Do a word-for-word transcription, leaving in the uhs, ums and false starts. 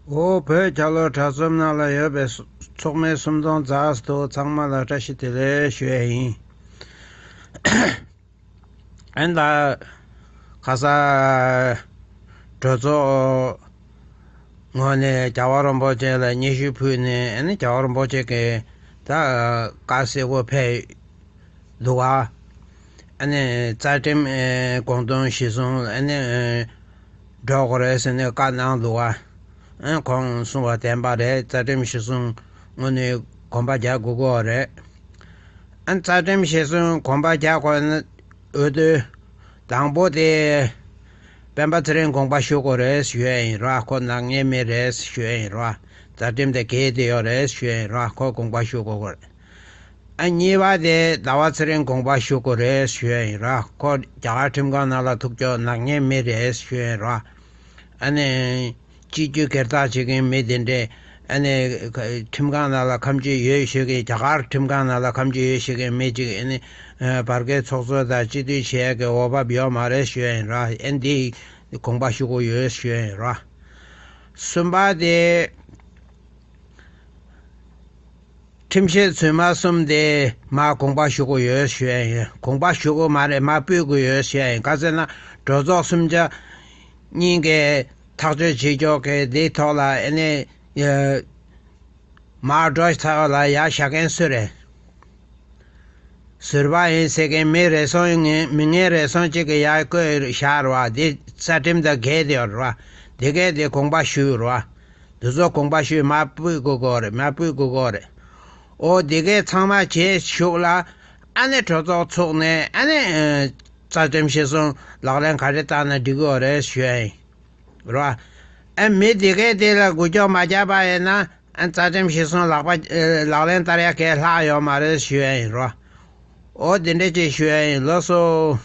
འོ། བོད་རྒྱལ་ལོ་གྲྭ་ཚང་ནང་ལ་ཡོད་པའི་ཚོགས་མི་སུམ་སྟོང་ཙམ་འདུག། ཚང་མ་ལ་བཀྲ་ཤིས་བདེ་ལེགས་ཞུ་ཡས་ཡིན། ཨན་ད། ཁ་ས་གྲོས་ཚོགས་ངོས་ནས་རྒྱལ་བ་རིན་པོ་ཆེ་ལ་སྙན་ཞུ་ཕུལ་ནས། ཨ་ནི་རྒྱལ་བ་རིན་པོ་ཆེ་གིས་ད་བཀའ་གསལ་པོ་ཕེབས་འདུག་ག། ཨ་ནི་རྩ་ཁྲིམས་ཨེ་དགོངས་དོན་གཞིར་བཟུང་ཨ་ནི་ཨེ་འགྲོ་དགོས་རེད་ཟེར་ནས་བཀའ་གནང་འདུག་ག། ཨ་ཁོང་གསུང་བ་བདེན་པ་རེད། རྩ་ཁྲིམས་གཞིར་བཟུང་དངོས་གནས་དགོངས་པ་རྒྱག་དགོས་ཀྱི་ཡོད་རེད། ཨ་རྩ་ཁྲིམས་གཞིར་བཟུང་དགོངས་པ་རྒྱག་དགོས་ན། འོས་བསྡུ་དང་པོ་དེ་སྤེན་པ་ཚེ་རིང་དགོངས་པ་ཞུ་དགོས་རེད་ཞུ་ཡས་ཡིན་ར། ཁོ་ནག་ཉེས་མེད་རེད་ཞུ་ཡས་ཡིན་ར། རྩ་ཁྲིམས་དེ་འགལ་བསྡད་ཡོད་རེད་ཞུ་ཡས་ཡིན་ར། ཁོ་དགོངས་པ་ཞུ་དགོས་རེད། ཨ་གཉིས་པ་དེ་ཟླ་བ་ཚེ་རིང་དགོངས་པ་ཞུ་དགོས་རེད་ཞུ་ཡས་ཡིན་ར། ཁོ་རྒྱ་གར་ཁྲིམས་ཁང་ནང་ལ་ཐུག་ཆོག། ནག་ཉེས་མེད་རེད་ཞུ་ཡས་ཡིན་ར། ཨ་ནི། སྤྱི་རྒྱུ་སྒེར་བདག་བྱེད་མཁན་མི་དེ་འདྲས། ཨ་ནི། ཁ་ཁྲིམས་ཁང་ནང་ལ་ཁ་མཆུ་ཡོད་ཞུ་མཁན། རྒྱ་གར་ཁྲིམས་ཁང་ནང་ལ་ཁ་མཆུ་ཡོད་ཞུ་མཁན་མི་གཅིག་ཨ་ནི། ཨ་བར་བརྒལ་ཚོགས་གཙོ་དང་སྤྱི་འཐུས་བྱེད་ཡག་གི་འོས་བབ་ཡོད་མ་རེད་ཞུ་ཡ་ཡིན་ར། ཨ་ནི་དེ་དགོངས་པ་ཞུ་དགོས་ཡོད་ཞུ་ཡ་ཡིན་ར། གསུམ་པ་དེ། ཁྲིམས་བཤེར་ཚུལ་མ་གསུམ་དེ་མར་དགོངས་པ་ཞུ་དགོས་ཡོད་ཞུ་ཡ་ཡིན། དགོངས་པ་ཞུ་དགོས་མ་རེད། མར་ཕུད་དགོས་ཡོད་ཞུ་ཡ་ཡིན། ག་ཟེར་ན། གྲོས་ཚོགས་སུམ་ཆ་གཉིས་ཀས་ཐག་གཅོད་བྱེད་ཆོག་གི་དེའི་ཐོག་ལ་ཨ་ནི། ཡ། མར་འགྲོ་ཚར་བ་ལ་ཡར་བཞག་མཁན་སུ་རེད། ཟུར་པ་ཡིན་ཟེར་མཁན་མི་རེ་ཟུང་ཡིན། མི་ངན་རེ་ཟུང་གཅིག་གིས་ཡར་བསྐོས་བཞག་རེད་བ། འདི་རྩ་ཁྲིམས་དང་འགལ་བསྡད་ཡོད་རེད་བ། འདི་གས་དེ་དགོངས་པ་ཞུས་རེད་བ། འདི་ཚོ་དགོངས་པ་ཞུས། མར་ཕུད་དགོས་ཀྱི་རེད། མར་ཕུད་དགོས་ཀྱི་རེད། འོ་འདི་གས་ཚང་མ་བྱས་ཞུགས་ལ། ཨ་ནི་གྲོས་ཚོགས་ཚུགས་ནས་ཨ་ནི། ཨ་རྩ་ཁྲིམས་གཞིར་བཟུང་ལག་ལེན་ག་རེ་བསྟར་ན་འགྲིག་གི་ཡོད་རེད་ཞུ་ཡ་ཡིན། རེད་བ། ཨ་མི་འདི་གས་དེ་ལ་འགུལ་སྐྱོད་མ་རྒྱག་པ་ཡིན་ན། ཨ་རྩ་ཁྲིམས་གཞིར་བཟུང་ལག་པ་ཨ་ལག་ལེན་བསྟར་ཡ་གས་ལྷག་ཡོད་མ་རེད་ཞུ་ཡ་ཡིན་རོ། འོ་དེ་འདྲ་ཅིག་ཞུ་ཡ་ཡིན། ལགས་སོ།